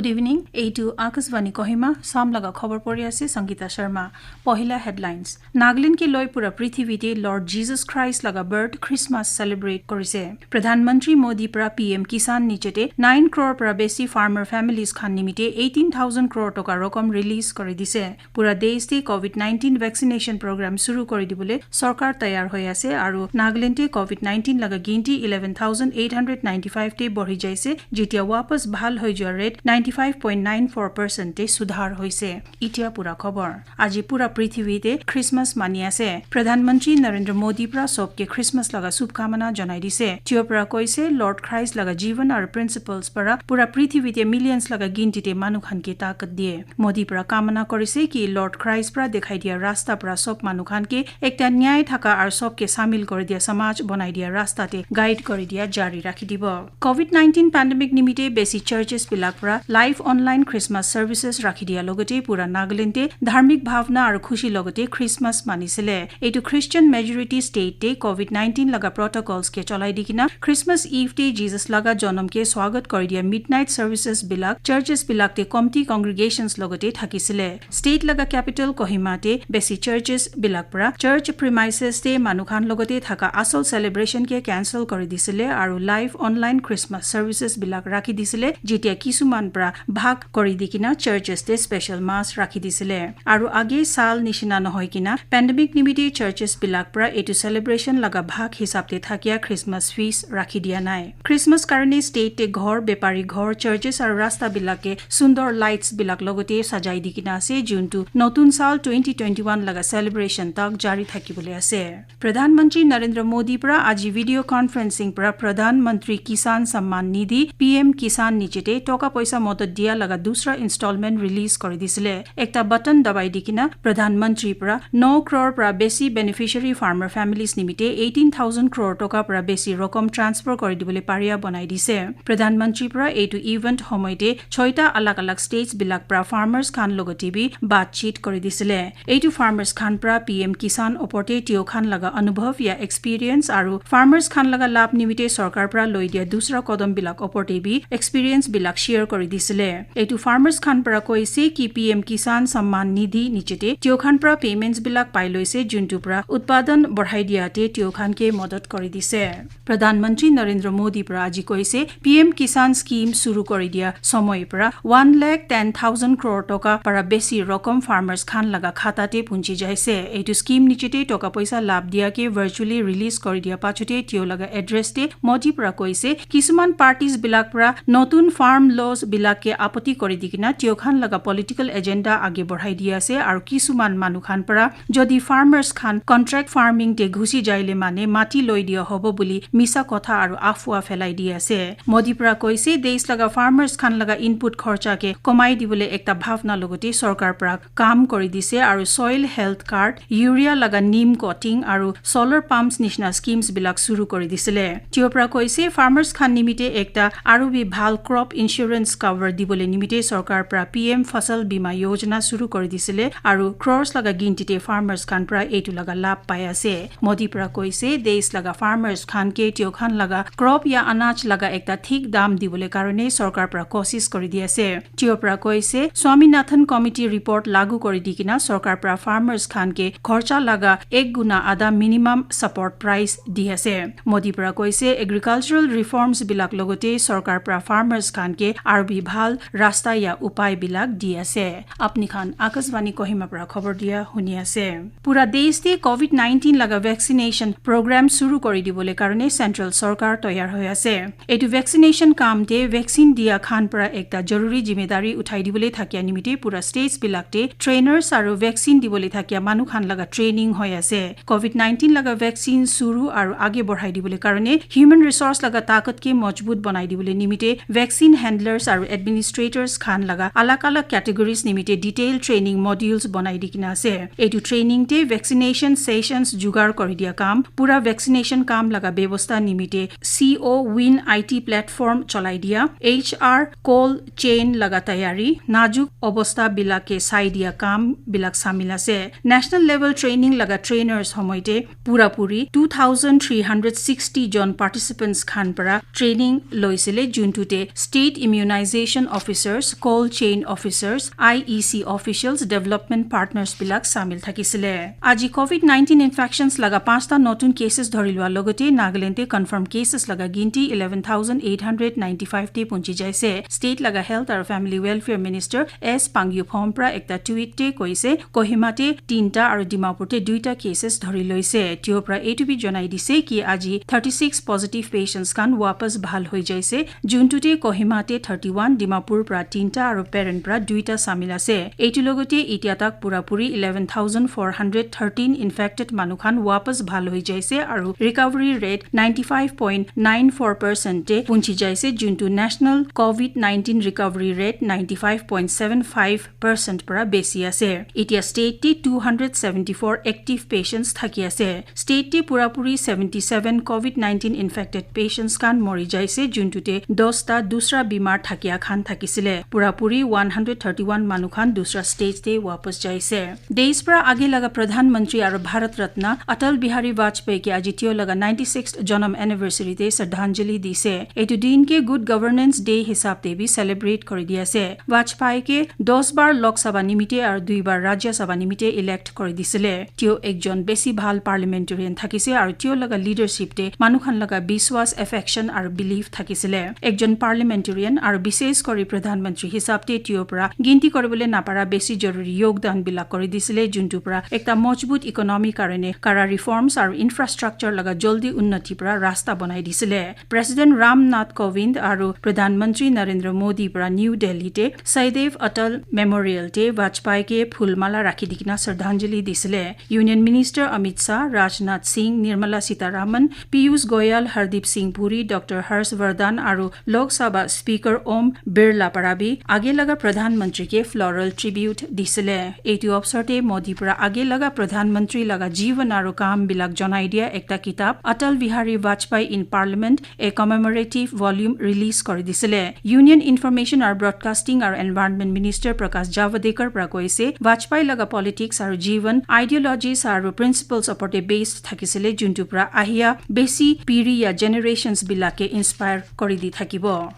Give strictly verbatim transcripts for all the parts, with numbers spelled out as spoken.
Good evening, এইটো আকাশবাণী কহিমা, চাম লগা খবৰ পঢ়ি আছে সংগীতা শৰ্মা। পহিলা headlines। নাগালেণ্ড কে লৈ পুৰা পৃথিৱীতে Lord Jesus Christ লগা birth Christmas celebrate কৰিছে। প্ৰধানমন্ত্ৰী মোদী পৰা পি এম কিষাণ নিচেতে নাইন ক্ৰ'ৰ পৰা বেছি farmer families খান নিমিত্তে এইটিন থাউজেণ্ড ক্ৰ'ৰ টকা ৰকম ৰিলিজ কৰি দিছে। পুৰা দেশতে কোভিড নাইনটিন ভেকচিনেশ্যন প্ৰগ্ৰাম শুৰু কৰি দিবলৈ চৰকাৰ তৈয়াৰ হৈ আছে আৰু নাগালেণ্ডে কোভিড নাইনটিন লগা গিনতি eleven thousand eight hundred ninety five তে বঢ়ি যাইছে, যেতিয়া ৱাপছ ভাল হৈ যোৱা rate ninety five point nine four পাৰ্চেণ্টে সুধাৰ হৈছে। এতিয়া পুৰা খবৰ। আজি পুৰা পৃথিৱীতে খ্ৰীষ্টমাছ মানি আছে। প্ৰধানমন্ত্ৰী নৰেন্দ্ৰ মোদী পৰা সবকে খ্ৰীষ্টমাছ লগা শুভকামনা জনাই দিছে। তেওঁৰ পৰা কৈছে, লৰ্ড খ্ৰাইষ্ট লগা জীৱন আৰু প্ৰিন্সিপলছ পৰা পুৰা পৃথিৱীতে মিলিয়নছ লগা গিনতিতে মানুহ খানকে তাকত দিয়ে। মোদী পৰা কামনা কৰিছে কি লৰ্ড খ্ৰাইষ্ট পৰা দেখাই দিয়া ৰাস্তা পৰা সব মানুহ খানকে একটা ন্যায় থকা আৰু সবকে চামিল কৰি দিয়া সমাজ বনাই দিয়া ৰাস্তাতে গাইড কৰি দিয়া জাৰি ৰাখি দিব। কোভিড নাইনটিন পেণ্ডেমিক নিমিত্তে বেছি চাৰ্চেছ বিলাক পৰা লাইভ অনলাইন খ্ৰীষ্টমাছ চাৰ্ভিচেছ ৰাখি দিয়া লগতে পুৰা নাগালেণ্ডে ধাৰ্মিক ভাৱনা আৰু খুচি লগতে খ্ৰীষ্টমাছ মানিছিলে। এইটো খ্ৰীষ্টিয়ান মেজৰিটি ষ্টেটে কোভিড নাইনটিন লগা প্ৰটকলছ কে চলাই দি কিনা খ্ৰীষ্টমাছ ইভ ডে জিজাছ লগা জনমকে স্বাগত কৰি দিয়া মিড নাইট চাৰ্ভিচেছ বিলাক চাৰ্চেছ বিলাকতে কমটি কংগ্ৰিগেশ্যনছ লগতে থাকিছিলে। ষ্টেট লগা কেপিটেল কহিমাতে বেছি চাৰ্চেছ বিলাক পৰা চাৰ্চ প্ৰিমাইচেছ তে মানুহ খান লগতে থকা আচল চেলিব্ৰেশ্যন কে কেঞ্চেল কৰি দিছিলে আৰু লাইভ অনলাইন খ্ৰীষ্টমাছ চাৰ্ভিচেছ বিলাক ৰাখি দিছিলে, যেতিয়া কিছুমান পৰা ভাগ কৰি দি কিনা চাৰ্চেছ তে স্পেচিয়েল মাছ ৰাখি দিছিলে। আৰু আগে চাল নিচিনা নহয় কিনা পেণ্ডেমিক নিমিত্তে চাৰ্চেছ বিলাক পৰা এইটো চেলিব্ৰেশ্যন লগা ভাগ হিচাপতে থাকিয়া খ্ৰীষ্টমাছ ফিষ্ট ৰাখি দিয়া নাই। খ্ৰীষ্টমাছ কাৰণে ষ্টেটে ঘৰ, বেপাৰী ঘৰ, চাৰ্চেছ আৰু ৰাস্তাবিলাকে সুন্দৰ লাইটছ বিলাক লগতে সজাই দি কিনা আছে, যোনটো নতুন চাল টুৱেণ্টি টুৱেণ্টি ওৱান লগা চেলিব্ৰেশ্যন তাক জাৰি থাকিবলৈ আছে। প্ৰধানমন্ত্ৰী নৰেন্দ্ৰ মোদী পৰা আজি ভিডিঅ' কনফাৰেন্সিং পৰা প্ৰধানমন্ত্ৰী কিষাণ সন্মান নিধি, পি এম কিষাণ নিচেতে টকা পইচা মদত দিয়া লগা দুচৰা ইনষ্টলমেণ্ট ৰিলিজ কৰি দিছিলে। একটা বাটন দবাই দি কিনা প্ৰধানমন্ত্ৰীৰ পৰা ন ক্ৰ'ৰ পৰা বেছি বেনিফিচিয়াৰী ফাৰ্মাৰ ফেমিলিজ নিমিত্তে এইটিন থাউজেণ্ড ক্ৰ'ৰ টকা পৰা বেছি ৰকম ট্ৰান্সফাৰ কৰি দিবলৈ পাৰিয়া বনাই দিছে। প্ৰধানমন্ত্ৰীৰ পৰা এইটো ইভেণ্ট সময়তে ছয়টা আলাগ আলাগ ষ্টেটছ বিলাক পৰা ফাৰ্মাৰ্ছ খান লগতে বি বাতচিত কৰি দিছিলে। এইটো ফাৰ্মাৰ্ছ খান পৰা পি এম কিষাণ ওপৰতে তেওঁ খান লগা অনুভৱ য়া এক্সপিৰিয়েন্স আৰু ফাৰ্মাৰ্ছ খান লগা লাভ নিমিত্তে চৰকাৰ পৰা লৈ দিয়া দুচৰা কদম বিলাক ওপৰতে বি এক্সপিৰিয়েন্স বিলাক শ্বেয়াৰ কৰি দিছিলে। এইটো ফাৰ্মাৰ্ছ খান পৰা কৈছে কি পি এম কিষাণ সন্মান নিধি নিচেতে তেওঁ খান পৰা পেমেণ্টছ বিলাক পাই লৈছে, যোনটো পৰা উৎপাদন বঢ়াই দিয়াতে তেওঁ খানকে মদত কৰি দিছে। প্ৰধানমন্ত্ৰী নৰেন্দ্ৰ মোদী পৰা আজি কৈছে পি এম কিষাণ স্কিম শুৰু কৰি দিয়া সময় পৰা ওৱান লাখ টেন থাউজেণ্ড ক্ৰ'ৰ টকা পৰা বেছি ৰকম ফাৰ্মাৰ্ছ খান লগা খাতাতে পুঞ্চি যাইছে। এইটো স্কিম নিচেতে টকা পইচা লাভ দিয়াকে ভাৰ্চুৱেলি ৰিলিজ কৰি দিয়া পাছতে তেওঁ লগা এড্ৰেছতে মোদী পৰা কৈছে কিছুমান পাৰ্টিজ বিলাক পৰা নতুন ফাৰ্ম লজ বিলাকে আপত্তি কৰি দি কিনা তেওঁ খান লগা পলিটিকেল এজেণ্ডা আগে বঢ়াই দি আছে আৰু কিছুমান মানুহ খান পৰা যদি ফাৰ্মাৰ্ছ খান কণ্ট্ৰেক্ট ফাৰ্মিং তে ঘুচি যাইলে মানে মাটি লৈ দিয়া হ'ব বুলি মিছা কথা আৰু আফৱা ফেলাই দি আছে। মোদী পৰা কৈছে দেশ লগা ফাৰ্মাৰ্ছ খান লগা ইনপুট খৰচাকে কমাই দিবলৈ একটা ভাৱনা লগতে চৰকাৰ পৰা কাম কৰি দিছে আৰু ছইল হেল্থ কাৰ্ড, ইউৰিয়া লগা নিম কটিং আৰু ছ'লাৰ পাম্পছ নিচিনা স্কিমছ বিলাক শুৰু কৰি দিছিলে। তেওঁৰ পৰা কৈছে ফাৰ্মাৰ্ছ খান নিমিত্তে একটা আৰু বি ভাল ক্ৰপ ইঞ্চুৰেন্স কভাৰ দিবলৈ নিমিত্তে চৰকাৰ পৰা পি এম ফচল বীমা যোজনা শুৰু কৰি দিছিলে আৰু ক্ৰ'ৰ্ছ লগা গিনতিতে ফাৰ্মাৰ্ছ খান পৰা এইটো লগা লাভ পাই আছে। মোদী পৰা কৈছে দেশ লগা ফাৰ্মাৰ্ছ খানকে তেওঁ খান লগা ক্ৰপ য়া আনাজ লগা একটা ঠিক দাম দিবলৈ কাৰণে চৰকাৰ পৰা কচিছ কৰি দি আছে। তেওঁৰ পৰা কৈছে স্বামীনাথন কমিটি ৰিপৰ্ট লাগু কৰি দি কিনা চৰকাৰ পৰা ফাৰ্মাৰ্ছ খানকে খৰচা লগা এক গুণা আধা মিনিমাম ছাপৰ্ট প্ৰাইচ দি আছে। মোদী পৰা কৈছে এগ্ৰিকালচাৰেল ৰিফৰ্মছ বিলাক লগতে চৰকাৰ পৰা ফাৰ্মাৰ্ছ খানকে আৰু বি ভাল ৰাস্তা য়া উপায় বিলাক দি আছে। আপুনি খান আকাশবাণী কহিমা পৰা খবৰ দিয়া শুনি আছে। পুৰা দেশতে কোভিড নাইনটিন লগা ভেকচিনেশ্যন প্ৰগ্ৰাম শুৰু কৰি দিবলৈ কাৰণে চেণ্ট্ৰেল চৰকাৰ তৈয়াৰ হৈ আছে। এইটো ভেকচিনেশ্যন কামতে ভেকচিন দিয়া খান পৰা একটা জৰুৰী জিম্মেদাৰী উঠাই দিবলৈ থাকিয়া নিমিত্তে পুৰা ষ্টেটছ বিলাকতে ট্ৰেইনাৰ্ছ আৰু ভেকচিন দিবলৈ থাকিয়া মানুহ খান লগা ট্ৰেইনিং হৈ আছে। কোভিড নাইনটিন লগা ভেকচিন শুৰু আৰু আগে বঢ়াই দিবলৈ কাৰণে হিউমেন ৰিচৰ্চ লগা তাকতকে মজবুত বনাই দিবলৈ নিমিত্তে ভেকচিন হেণ্ডলাৰ্ছ আৰু এডমিনিষ্ট্ৰেটাৰ্ছ খান লগা আলাগ আলাগ কেটেগৰিজ নিমিত্তে ডিটেইল ট্ৰেইনিং মডিউলছ বনাই দি কিনা আছে। এইটো ট্ৰেইনিংতে ভেকচিনেশ্যন ছেশ্যনছ যোগাৰ কৰি দিয়া কাম, পুৰা ভেকচিনেশ্যন কাম লগা ব্যৱস্থা নিমিত্তে চি অ উইন আই টি প্লেটফৰ্ম চলাই দিয়া, এইচ আৰ কল্ড চেইন লগা তৈয়াৰী, নাজুক অৱস্থা বিলাকে চাই দিয়া কাম বিলাক চামিল আছে। নেশ্যনেল লেভেল ট্ৰেইনিং লগা ট্ৰেইনাৰ্ছ সময়তে পুৰাপুৰি two thousand three hundred sixty জন পাৰ্টিচিপেণ্টছ খান পৰা ট্ৰেইনিং লৈছিলে, যোনটোতে state immunisation Officers, cold chain officers, I E C officials, development partners বিলাক চামিল থাকিছিলে। আজি COVID nineteen infections লগা পাঁচটা নতুন কেছেছ ধৰি লোৱাৰ লগতে নাগালেণ্ডে কনফাৰ্ম কেছেছ লগা গিনতি eleven thousand eight hundred ninety five তে পঞ্চি যাইছে। ষ্টেট লগা হেল্থ আৰু ফেমিলি ৱেলফেয়াৰ মিনিষ্টাৰ এছ পাংয়ুফম পৰা একটা টুইটে কৈছে, কহিমাতে তিনিটা আৰু ডিমাপুৰতে দুইটা কেছেছ ধৰি লৈছে। তেওঁৰ পৰা এইটো বি জনাই দিছে কি আজি thirty six পজিটিভ পেচেণ্টছ খান ৱাপছ ভাল হৈ যাইছে, যোনটোতে কহিমাতে thirty one, ডিমাপুৰ পৰা তিনিটা আৰু পেৰেন পৰা দুইটা চামিল আছে। এইটো লগতে এতিয়া তাক পুৰাপুৰি eleven thousand four hundred thirteen infected মানুহ খান ৱাপছ ভাল হৈ যাইছে আৰু recovery rate ninety five point nine four percent এ পঞ্চি যাইছে, যোনটো national COVID nineteen recovery rate ninety five point seven five percent পৰা বেছি আছে। এতিয়া ষ্টেটে two hundred seventy four active patients থাকি আছে। ষ্টেটে পুৰাপুৰি seventy seven COVID nineteen infected patients খান মৰি যাইছে, যোনটোতে দহটা দুচৰা বেমাৰ থাকিয়া খান থাকিছিলে। পুৰাপুৰি one hundred thirty one মানুহ খান দুচৰা ষ্টেটে ৱাপছ যাইছে। দেশ পৰা আগে লগা প্ৰধানমন্ত্ৰী আৰু ভাৰত ৰত্ন অটল বিহাৰী বাজপেয়ীকে আজি তেওঁ লগা ninety sixth জনম এনিভাৰ্চাৰীতে শ্ৰদ্ধাঞ্জলি দিছে। এইটো দিনকে গুড গভৰ্নেন্স ডে হিচাপতে বি চেলিব্ৰেট কৰি দি আছে। বাজপেয়ীকে দহ বাৰ লোকসভা নিমিত্তে আৰু দুইবাৰ ৰাজ্যসভা নিমিত্তে ইলেক্ট কৰি দিছিলে। তেওঁ একজন বেছি ভাল পাৰ্লিমেণ্টেৰিয়ান থাকিছে আৰু তেওঁ লগা লিডাৰশ্বিপতে মানুহখন লগা বিশ্বাস, এফেকশ্যন আৰু বিলিফ থাকিছিলে। একজন পাৰ্লিমেণ্টেৰিয়ান আৰু বিশেষ কৰি প্ৰধানমন্ত্ৰী হিচাপতে তেওঁৰ পৰা গিনতি কৰিবলৈ নাপাৰা বেছি জৰুৰী যোগদান বিলাক কৰি দিছিলে, যোনটো পৰা একটা মজবুত ইকনমি কাৰণে কাৰা ৰিফৰ্মছ আৰু ইনফ্ৰাষ্ট্ৰাকচাৰ লগা জলদি উন্নতি পৰা ৰাস্তা বনাই দিছিলে। প্ৰেচিডেণ্ট ৰামনাথ কোবিন্দ আৰু প্ৰধানমন্ত্ৰী নৰেন্দ্ৰ মোদী পৰা নিউ দিল্লীতে সৈদেৱ অটল মেমৰিয়েলতে বাজপেয়ীকে ফুলমালা ৰাখি দি কিনা শ্ৰদ্ধাঞ্জলি দিছিলে। ইউনিয়ন মিনিষ্টাৰ অমিত শ্বাহ, ৰাজনাথ সিং, নিৰ্মলা সীতাৰামন, পীয়ুষ গোয়েল, হৰদীপ সিং পুৰী, ডক্টৰ হৰ্ষ বৰ্ধন আৰু লোকসভা স্পীকাৰ ওম বিৰলা পৰা বি আগে লগা প্ৰধানমন্ত্ৰীকে ফ্লৰেল ট্ৰিবিউট দিছিলে। এইটো অৱসৰতে মোদী পৰা আগে লগা প্ৰধানমন্ত্ৰী লগা জীৱন আৰু কাম বিলাক জনাই দিয়া একটা কিতাপ অটল বিহাৰী বাজপেয়ী ইন পাৰ্লিমেণ্ট, এ কমেমৰেটিভ ভলিউম ৰিলিজ কৰি দিছিলে। ইউনিয়ন ইনফৰমেশ্যন আৰু ব্ৰডকাষ্টিং আৰু এনভাইৰনমেণ্ট মিনিষ্টাৰ প্ৰকাশ জাভডেকাৰ পৰা কৈছে, বাজপেয়ী লগা পলিটিক্স আৰু জীৱন, আইডিঅলজিজ আৰু প্ৰিন্সিপলছ ওপৰতে বেছড থাকিছিলে, যোনটো পৰা আহিয়া বেছি পিঢ়ি য়া জেনেৰেশ্যনছ বিলাকে ইনস্পায়াৰ কৰি দি থাকিব।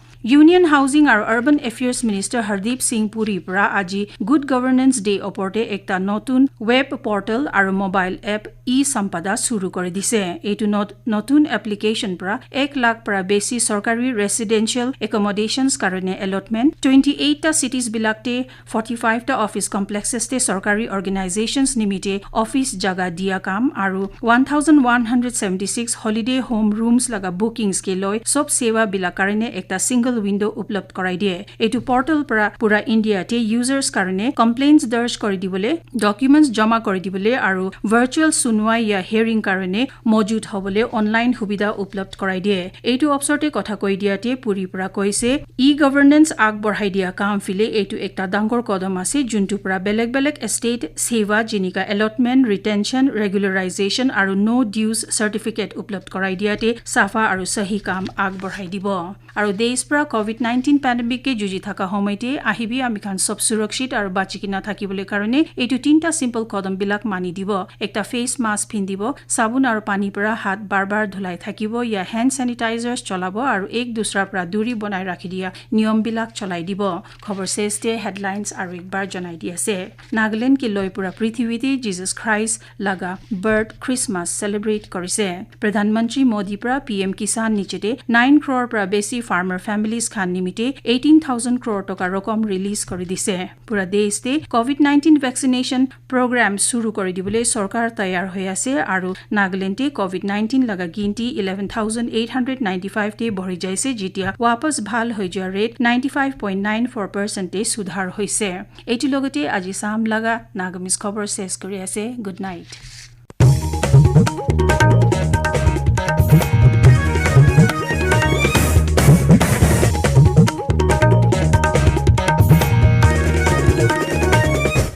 ইউনিয়ন হাউজিং আৰু আৰবান এফেয়াৰ্ছ মিনিষ্টাৰ হৰদীপ সিং পুৰীৰ পৰা আজি গুড গভৰ্নেন্স ডে ওপৰতে একটা নতুন ৱেব পৰ্টেল আৰু মোবাইল এপ ই সম্পদা চুৰু কৰি দিছে। এইটো নত-, নতুন এপ্লিকেশ্যন পৰা এক লাখ পৰা বেছি চৰকাৰী ৰেচিডেন্সিয়েল একমডেশ্যনছ কাৰণে এলটমেণ্ট, টুৱেণ্টি এইটটা চিটিজ বিলাকতে ফৰ্টি ফাইভটা অফিচ কমপ্লেক্সেছতে চৰকাৰী অৰ্গেনাইজেশ্যনছ নিমিত্তে অফিচ জাগা দিয়া কাম আৰু one thousand one hundred seventy six holiday home ৰুমছ লগা বুকিংছ কে লৈ সব সেৱা বিলাক কাৰণে একটা ছিংগল উইণ্ড' উপলব্ধ কৰাই দিয়ে। এইটো পৰ্টেল পৰা পুৰা ইণ্ডিয়াতে ইউজাৰ্ছ কাৰণে কমপ্লেইণ্টছ দৰ্জ কৰি দিবলৈ, ডকুমেণ্টছ জমা কৰি দিবলৈ আৰু ভাৰ্চুৱেল শুনৱাই য়া হিয়াৰিং কাৰণে মজুত হ'বলৈ অনলাইন সুবিধা উপলব্ধ কৰাই দিয়ে। এইটো অৱসৰতে কথা কৈ দিয়াতে পুৰীৰ পৰা কৈছে, ই গভৰ্নেন্স আগবঢ়াই দিয়া কাম ফিলে এইটো একটা ডাঙৰ কদম আছে, যোনটো পৰা বেলেগ বেলেগ ষ্টেট সেৱা যেনেকা এলটমেণ্ট, ৰিটেনশ্যন, ৰেগুলাৰাইজেশ্যন আৰু ন' ডিউজ চাৰ্টিফিকেট উপলব্ধ কৰাই দিয়াতে চাফা আৰু সহি কাম আগবঢ়াই দিব। আৰু দেশ পৰা কভিড নাইণ্টিন পেণ্ডেমিকে যুঁজি থকা সময়তে আহিবি আমি খান সব সুৰক্ষিত আৰু বাচি কিনা থাকিবলৈ কাৰণে এইটো তিনিটা চিম্পল কদমবিলাক মানি দিব। একটা ফেচ মাস্ক পিন্ধিব, চাবোন আৰু পানীৰ পৰা হাত বাৰ বাৰ ধুলাই থাকিব, ইয়া হেণ্ড ছেনিটাইজাৰ্ছ চলাব আৰু এক দুচৰাৰ পৰা দূৰী বনাই ৰাখি দিয়া নিয়মবিলাক চলাই দিব। খবৰ শেষতে হেডলাইনছ আৰু একবাৰ জনাই দি আছে। নাগালেণ্ডকে লৈ পুৰা পৃথিৱীতে Jesus Christ লগা বাৰ্থ খ্ৰীষ্টমাছ চেলিব্ৰেট কৰিছে। প্ৰধানমন্ত্ৰী মোদীৰ পৰা পি এম কিষাণ নিচেতে নাইন ক্ৰ'ৰ পৰা বেছি ফাৰ্মাৰ ফেমিলিজ খান নিমিত্তে এইটিন থাউজেণ্ড ক্ৰ'ৰ টকা ৰকম ৰিলিজ কৰি দিছে। পুৰা দেশতে কভিড নাইণ্টিন ভেকচিনেশ্যন প্ৰগ্ৰাম চুৰু কৰি দিবলৈ চৰকাৰ তৈয়াৰ হৈ আছে আৰু নাগালেণ্ডে কভিড নাইণ্টিন লগা গিনতি eleven thousand eight hundred ninety ফাইভতে বঢ়ি যাইছে, যেতিয়া ৱাপছ ভাল হৈ যোৱা rate ninety five point nine four পাৰ্চেণ্টে সুধাৰ হৈছে। এইটো লগতে আজি চাম লগা নাগামিজ খবৰ শেষ কৰি আছে। Good night.